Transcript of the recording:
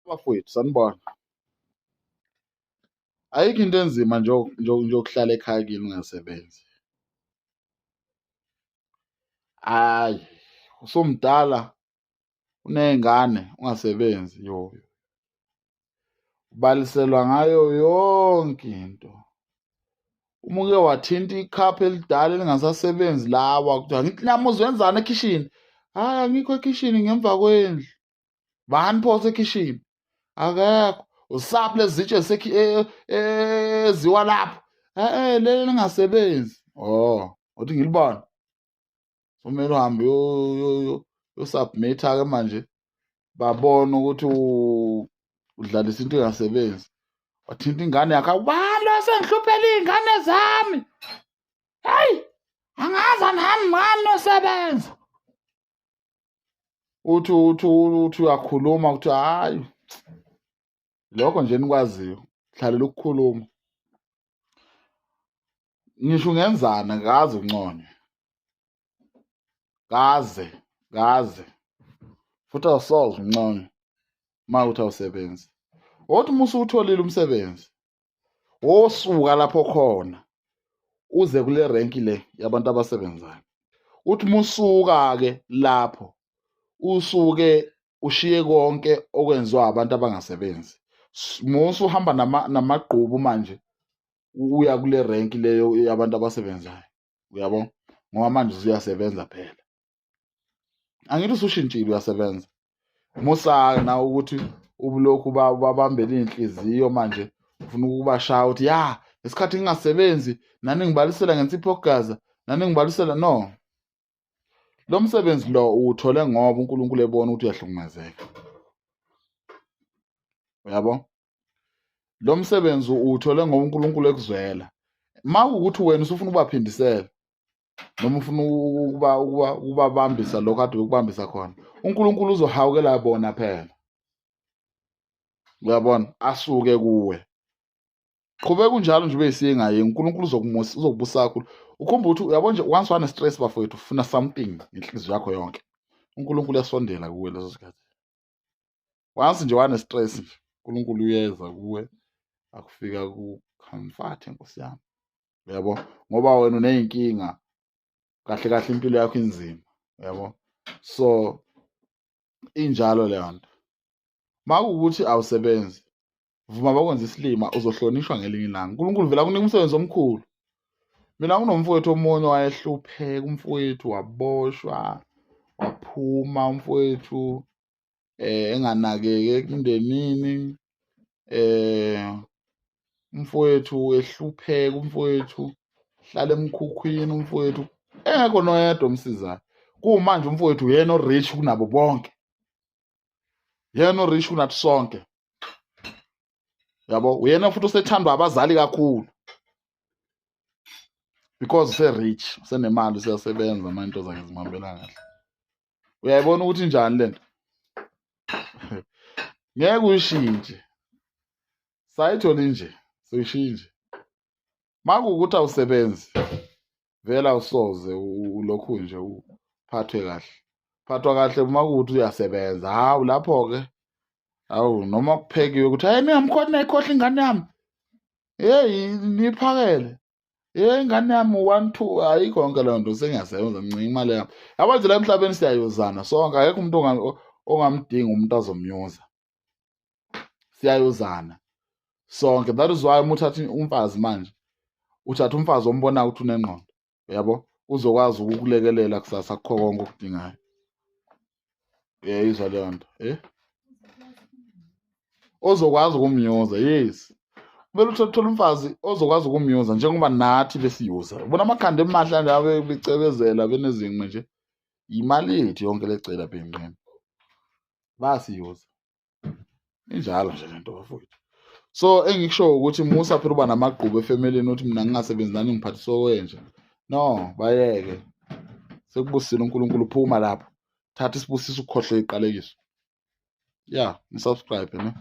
Bafowethu, sanibona. Ayikho into enzima nje njengokuhlala ekhaya kini ungasebenzi. Hhayi, usumdala uney'ngane ungasebenzi, yo. Ubaliselwa ngayo yonke into. Uma uke wathinta ikhaphu elidala elingasasebenzi lawa, kuthiwa ngithi nami uzwenzani ekhishini? Hhayi, angikho ekhishini, ngemva kwendlu. Bani pho osekhishini? Akekho. Usaphi lezi zitsha eziwa lapho? Eh, leli lingasebenzi. Oh, uthi ngilibona. Kumele uhambe uyosubmit-ke manje, babone ukuthi udlalisa into engasebenzi. Wathinta ingane yakhe, ubani lo sengihluphela iy'ngane zami? Heyi, angazi angihambi ngani nosebenza. Uthi uthi uthi uyakhuluma ukuthi hhayi, lokho nje enikwaziyo, hlalela ukukhuluma. Ngisho ungenzani kaze unconywe. Kaze, kaze. Futhi awusoze unconywe uma uthi awusebenzi. Wothi uma usuwutholile umsebenzi, wosuka lapho khona uze kule renki le yabantu abasebenzayo. Uthi uma usuka-ke lapho, usuke ushiye konke okwenziwa abantu abangasebenzi. Musu uhamba namagqubu manje uya kule renki leyo yabantu abasebenzayo, uyabo? Ngoba manje usuyasebenza phela. Angithi usushintshile uyasebenza. Musa na ukuthi ubulokhu babambele iy'nhliziyo manje ufuna ukubashaya ukuthi ya ngesikhathi ngingasebenzi nani ngibalisela ngensipho yokugaza, nani ngibalisela. No, lo msebenzi lo uwuthole ngoba uNkulunkulu ebona ukuthi uyahlukumezeka, uyabo? Lo msebenzi uwuthole ngoba uNkulunkulu ekuzwela. Uma kuwukuthi wena usufuna ukubaphindisela noma ufuna ukubabambisa lokho kade bekubambisa khona, uNkulunkulu uzohawukela bona phela, uyabona, asuke kuwe. Qhubeka unjalo nje ube yisinga uNkulunkulu uzokumusa, uzokubusa kakhulu. Ukhumbule ukuthi uyabo nje once wane stress bafowethu, ufuna something ngenhliziyo yakho yonke, uNkulunkulu uyasondela kuwe leso sikhathi. Once nje wane stress nje, uNkulunkulu uyeza kuwe, akufika ku-comfort, Nkosi yami, uyabo? Ngoba wena uney'nkinga, kahle kahle impilo yakho inzima, uyabo? So injalo leyo nto. Uma kuwukuthi awusebenzi, vuma bakwenza isilima, uzohlonishwa ngelinye ilanga. uNkulunkulu vele akunika umsebenzi omkhulu. Mina kunomfowethu omunye wayehlupheka, umfowethu waboshwa, waphuma umfowethu enganakeki emndenini, umfowethu ehlupheka, umfowethu hlala emkhukhwini, umfowethu engekho noyedwa omsizayo. Kumanje umfowethu uyena o-rich kunabo bonke, yena o-rich kunathi sonke, yabo? Uyena futhi osethandwa abazali kakhulu because use-rich, usenemali, useyasebenza manje, into zakhe zimhambela kahle. Uyayibona ukuthi njani lento? Ngeke uyishintshe, sayithole nje, siyishintshe. Makuwukuthi awusebenzi vele, awusoze ulokhu nje uphathwe kahle. Phathwa kahle uma kuwukuthi uyasebenza. Hawu, lapho-ke, hawu, noma kuphekiwe ukuthi hayi, ningamkhona, nayikhohlwa ingane yami, heyi, niyiphakele, hey, ingane yami, one two, ayikho yonke leyo nto. Sengiyasebenza, ngincinga imali yami, yabo nje. La emhlabeni siyayozana sonke, akekho umuntu ongamdingi umuntu azomyuza, siyayozana sonke. That is why uma uthatha umfazi manje, uthatha umfazi ombonayo ukuthi unengqondo, uyabo, uzokwazi ukukulekelela kusasa kukho konke okudingayo. Uyayizwa leyo nto? Ozokwazi ukumyuza, yes. Kumele uthole umfazi ozokwazi ukumyuza njengoba nathi besiyuza. Ubona amakhanda emahle nje, abe becebezela, benezinqe nje, imali yethu yonke lecela lapha enqeni, bayasiyuza. Injalo nje lento bafowethu. So engikusho ukuthi musa phela uba namagqubu efemelini, uthi mina ngingasebenzi nani ngiphathiswa kwenje. No, bayeke, sekubusile uNkulunkulu, phuma lapho, thatha isibusiso, ukhohlwe iqalekiso. Ya, nisubscribe ne.